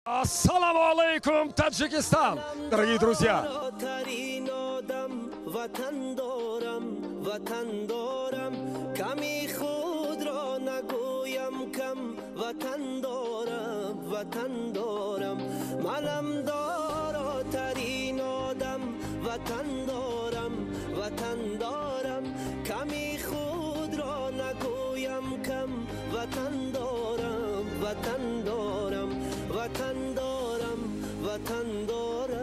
Ассаламу алейкум, Таджикистан, дорогие друзья! Ватан дорам, ватан дорам.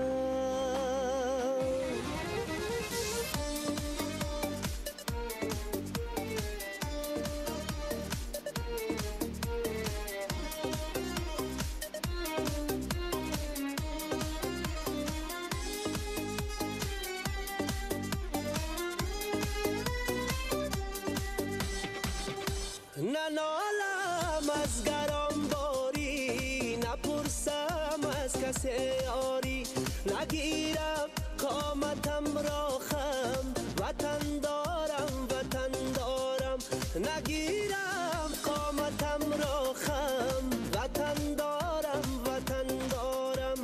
Нанолам аз гаронборӣ, напурсам аз касе ёрӣ, нагирам қоматам ро хам, ватан дорам, ватан дорам, нагирам қоматам ро хам, ватан дорам, ватан дорам,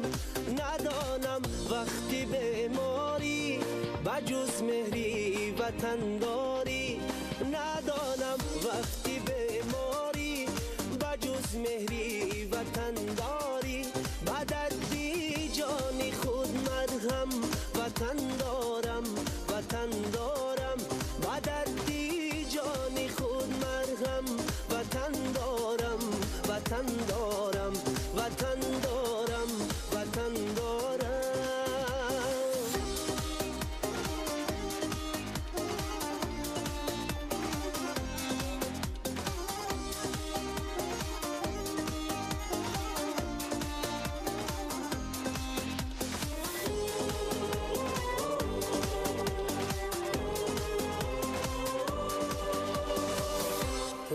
надонам вақти беморӣ, ба ҷуз меҳри ватандорӣ, надонам вақти беморӣ, ба ҷуз меҳри ватандорӣ, ба дарди ҷони худ марҳам, ватан дорам, ватан дорам, ба дарди ҷони худ марҳам, ватан дорам, ватан дорам, ватан дорам, ватан дорам.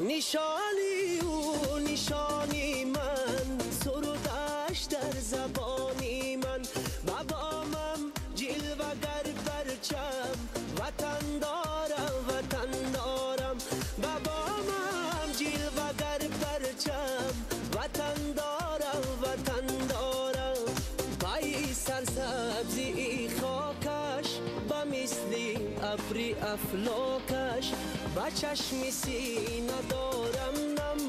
Нишони ӯ нишони ман, сурудаш дар забони ман, ба бомам ҷилвагар парчам, ватан дорам, ватан дорам, ба бомам ҷилвагар парчам, ватан дорам, ватан дорам, пайи сарсабзии хокаш, ба мисли абри афлокаш, ба чашми сина дорам нам,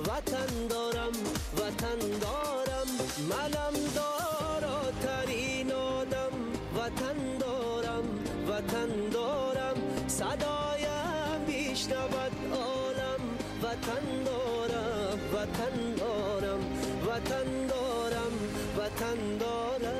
ватан дорам, ватан дорам, манам доротарин одам, ватан дорам, ватан дорам, садоям бишнавад олам, ватан дорам, ватан дорам, ватан дорам, ватан дорам.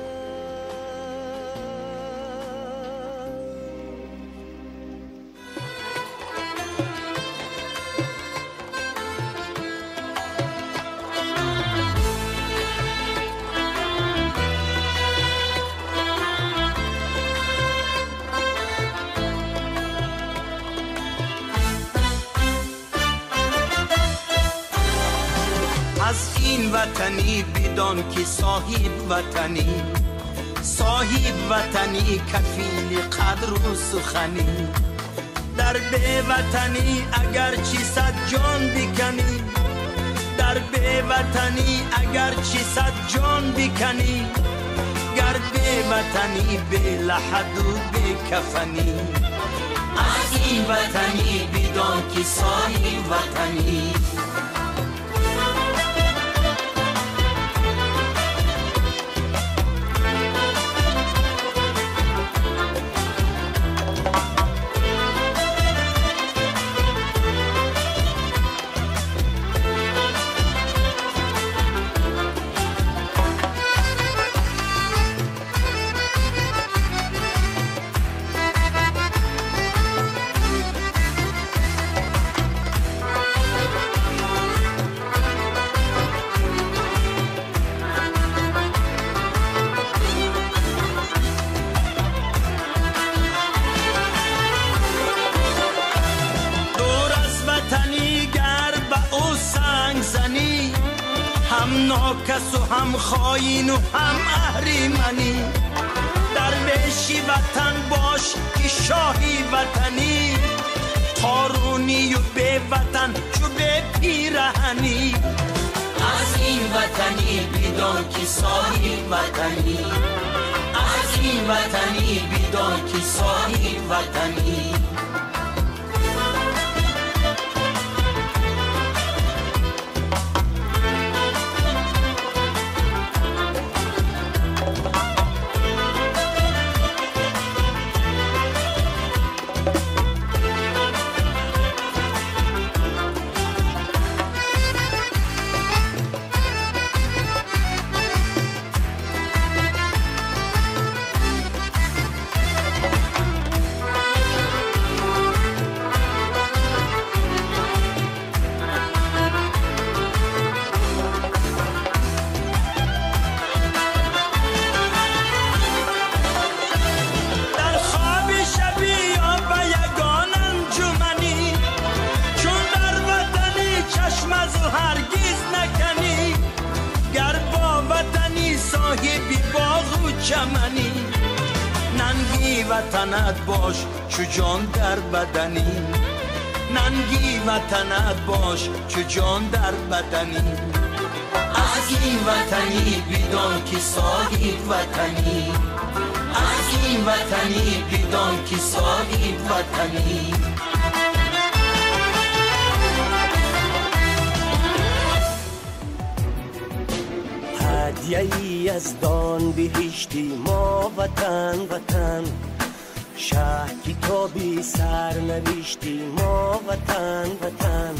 Аз ин ватанӣ бидон ки соҳиб ватанӣ, соҳиб ватанӣ кафили қадру суханӣ. Дар беватанӣ агарчи сад ҷон биканӣ, дар беватанӣ агарчи сад ҷон биканӣ, гар беватанӣ белаҳаду бекафанӣ. Аз ин ватанӣ бидон ки соҳиб ватанӣ. Ҳам нокасу ҳам хоину ҳам аҳриманӣ, дар беши ватан бош ки шоҳи ватанӣ, қорунию беватан чу бепираҳанӣ. Аз ин ватанӣ. бидон ки соҳиб ватанӣ, аз ин ватанӣ бидон ки соҳиб ватанӣ. چمنی ننگی وطنت باش چو جان در بدنی، ننگی وطنت باش چو جان در بدنی. از این وطنی بدان که صاحب وطنی، از این وطنی بدان که صاحب وطنی. هدیه‌ای از دان بهشتی ما وطن وطن، شه کتابی سرنوشتی ما وطن وطن.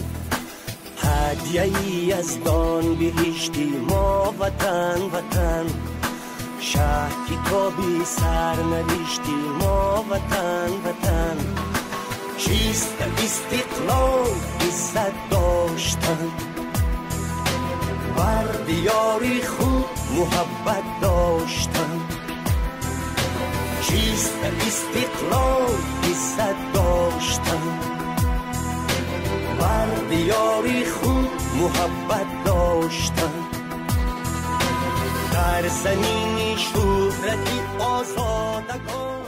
هدیه‌ای از دان بهشتی ما وطن وطن، شه کتابی سرنوشتی ما وطن وطن. چیست استقلال عزت داشتن، بر دیاری خود محبت داشتن. چیست استقلال عزت داشتن، بر دیاری خود محبت داشتن. در زمین شهرت آزادگان.